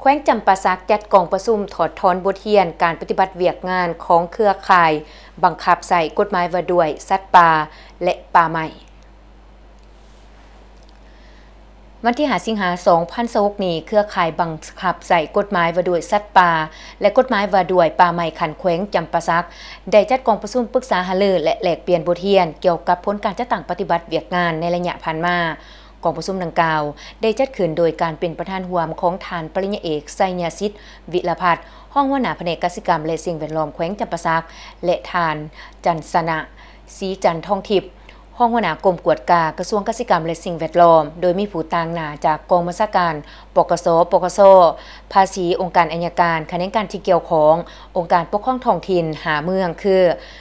ແຂວງຈຳປາສັກຈັດກອງປະຊຸມຖອດຖອນບົດຮຽນການປະຕິບັດວຽກງານຂອງເຄືອຂ່າຍບັງຄັບໃຊ້ກົດໝາຍວ່າດ້ວຍສັດປ່າ ແລະ ປ່າໄມ້. ວັນທີຫ້າ ສິງຫາ ສອງພັນຊາວຫົກນີ້, ເຄືອຂ່າຍບັງຄັບໃຊ້ກົດໝາຍວ່າດ້ວຍສັດປ່າ ແລະ ກົດໝາຍວ່າດ້ວຍປ່າໄມ້ຂັ້ນແຂວງຈຳປາສັກ ໄດ້ຈັດກອງປະຊຸມປຶກສາຫາລື ແລະ ແລກປ່ຽນບົດຮຽນກ່ຽວກັບຜົນການຈັດຕັ້ງປະຕິບັດວຽກງານໃນໄລຍະຜ່ານມາ. ກອງປະຊຸມດັ່ງກ່າວໄດ້ຈັດຂຶ້ນໂດຍການເປັນປະທານຮ່ວມຂອງທ່ານປະລິນຍາເອກ ໄຊຍະສິດ ວິລະພັດ ຮອງຫົວໜ້າພະແນກກະສິກຳ ແລະ ສິ່ງແວດລ້ອມແຂວງຈຳປາສັກ ແລະ ທ່ານ ຈັນຊະນະ ສີຈັນທອງທິບ ຮອງຫົວໜ້າກົມກວດກາກະຊວງກະສິກຳ ແລະ ສິ່ງແວດລ້ອມ, ໂດຍມີຜູ້ຕາງໜ້າຈາກກອງບັນຊາການ ປກສ, ປກສ, ພາສີ, ອົງການໄອຍະການ, ຂະແໜງການທີ່ກ່ຽວຂ້ອງ, ອົງການປົກຄອງທ້ອງຖິ່ນຫ້າເມືອງ ຄື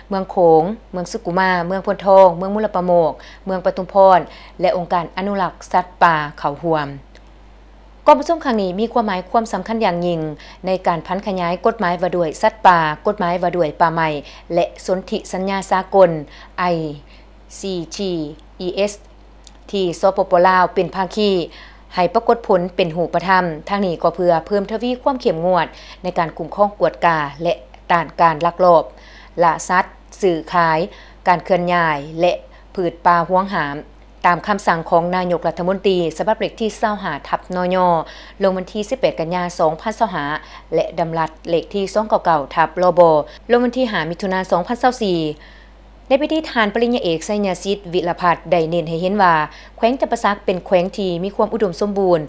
ເມືອງໂຂງ, ເມືອງສຸກຸມາ, ເມືອງໂພນທອງ, ເມືອງມຸລະປະໂມກ, ເມືອງປະທຸມພອນ ແລະ ອົງການອະນຸລັກສັດປ່າເຂົ້າຮ່ວມ. ກອງປະຊຸມຄັ້ງນີ້ມີຄວາມໝາຍຄວາມສຳຄັນຢ່າງຍິ່ງໃນການຜັນຂະຫຍາຍກົດໝາຍວ່າດ້ວຍສັດປ່າ, ກົດໝາຍວ່າດ້ວຍປ່າໄມ້ ແລະ ສົນທິສັນຍາສາກົນ ໄອ ຊີ ທີ ອີ ເອສ ທີ່ ສປປ ລາວ ເປັນພາຄີ ໃຫ້ປາກົດຜົນເປັນຮູບປະທຳ. ທັງນີ້ກໍເພື່ອເພີ່ມທະວີຄວາມເຂັ້ມງວດໃນການຄຸ້ມຄອງກວດກາ ແລະ ຕ້ານການລັກລອບລ່າສັດ, ຊື້ຂາຍ, ການເຄື່ອນຍ້າຍ ແລະ ພືດປ່າຫວງຫ້າມ, ຕາມຄຳສັ່ງຂອງນາຍົກລັດຖະມົນຕີ ສະບັບເລກທີ ຊາວຫ້າ ທັບ ນຍ ລົງວັນທີ ສິບແປດ ກັນຍາ ສອງພັນຊາວຫ້າ ແລະ ດຳລັດເລກທີ ສອງເກົ້າເກົ້າ ທັບ ລບ ລົງວັນທີ ຫ້າ ມິຖຸນາ ສອງພັນຊາວສີ່. ໃນພິທີ ທ່ານປະລິນຍາເອກ ໄຊຍະສິດ ວິລະພັດ ໄດ້ເນັ້ນໃຫ້ເຫັນວ່າ ແຂວງຈຳປາສັກເປັນແຂວງທີ່ມີຄວາມອຸດົມສົມບູນ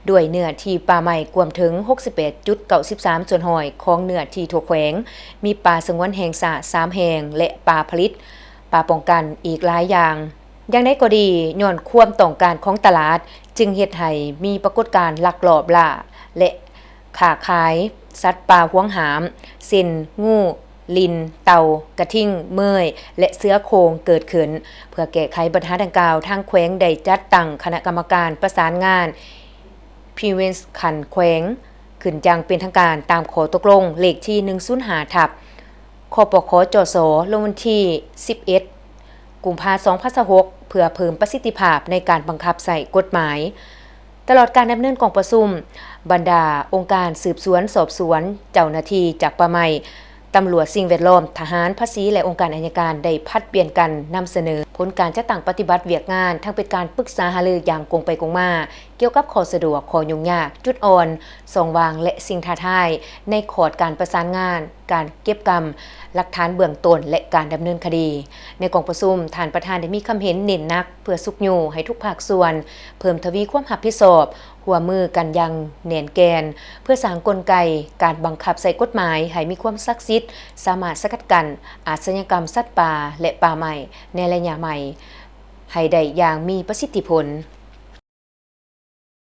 ດ້ວຍເນື້ອທີ່ປ່າໄມ້ກວມເຖິງ ຫົກສິບແປດຈຸດເກົ້າສິບສາມສ່ວນຮ້ອຍ ຂອງເນື້ອທີ່ທົ່ວແຂວງ, ມີປ່າສະຫງວນແຫ່ງຊາດສາມແຫ່ງ ແລະ ປ່າຜະລິດ, ປ່າປ້ອງກັນອີກຫຼາຍຢ່າງ. ຢ່າງໃດກໍດີ, ຍ້ອນຄວາມຕ້ອງການຂອງຕະຫຼາດ ຈຶ່ງເຮັດໃຫ້ມີປາກົດການລັກລອບລ່າ ແລະ ຄ້າຂາຍສັດປ່າຫວງຫ້າມ ເຊັ່ນ ງູ, ລິ່ນ, ເຕົ່າ, ກະທິງ, ເມີຍ ແລະ ເສືອໂຄ່ງເກີດຂຶ້ນ. ເພື່ອແກ້ໄຂບັນຫາດັ່ງກ່າວ, ທາງແຂວງໄດ້ຈັດຕັ້ງຄະນະກຳມະການປະສານງານ Prevent ຂັ້ນແຂວງ ຂຶ້ນຢ່າງເປັນທາງການຕາມຂໍ້ຕົກລົງເລກທີ ໜຶ່ງສູນຫ້າ ທັບ ຄປຄ ຈສ ລົງວັນທີ ສິບເອັດ ກຸມພາ ສອງພັນຊາວຫົກ ເພື່ອເພີ່ມປະສິດທິພາບໃນການບັງຄັບໃຊ້ກົດໝາຍ. ຕະຫຼອດການດຳເນີນກອງປະຊຸມ, ບັນດາອົງການສືບສວນສອບສວນ, ເຈົ້າໜ້າທີ່ຈາກປ່າໄມ້, ຕຳຫຼວດ, ສິ່ງແວດລ້ອມ, ທະຫານ, ພາສີ ແລະ ອົງການໄອຍະການ ໄດ້ຜັດປ່ຽນກັນນຳສະເໜີຜົນການຈັດຕັ້ງປະຕິບັດວຽກງານ, ທັງເປັນການປຶກສາຫາລືຢ່າງກົງໄປກົງມາ ກ່ຽວກັບຂໍ້ສະດວກ, ຂໍ້ຫຍຸ້ງຍາກ, ຈຸດອ່ອນ, ຊ່ອງວ່າງ ແລະ ສິ່ງທ້າທາຍໃນຂອດການປະສານງານ, ການເກັບກຳຫຼັກຖານເບື້ອງຕົ້ນ ແລະ ການດຳເນີນຄະດີ. ໃນກອງປະຊຸມ, ທ່ານປະທານໄດ້ມີຄຳເຫັນເນັ້ນໜັກເພື່ອຊຸກຍູ້ໃຫ້ທຸກພາກສ່ວນເພີ່ມທະວີຄວາມຮັບຜິດຊອບ, ຮ່ວມມືກັນຢ່າງແໜ້ນແກ່ນ ເພື່ອສ້າງກົນໄກການບັງຄັບໃຊ້ກົດໝາຍໃຫ້ມີຄວາມສັກສິດ, ສາມາດສະກັດກັ້ນອາຊະຍາກຳສັດປ່າ ແລະ ປ່າໄມ້ໃນໄລຍະໃໝ່ໃຫ້ໄດ້ຢ່າງມີປະສິດທິຜົນ.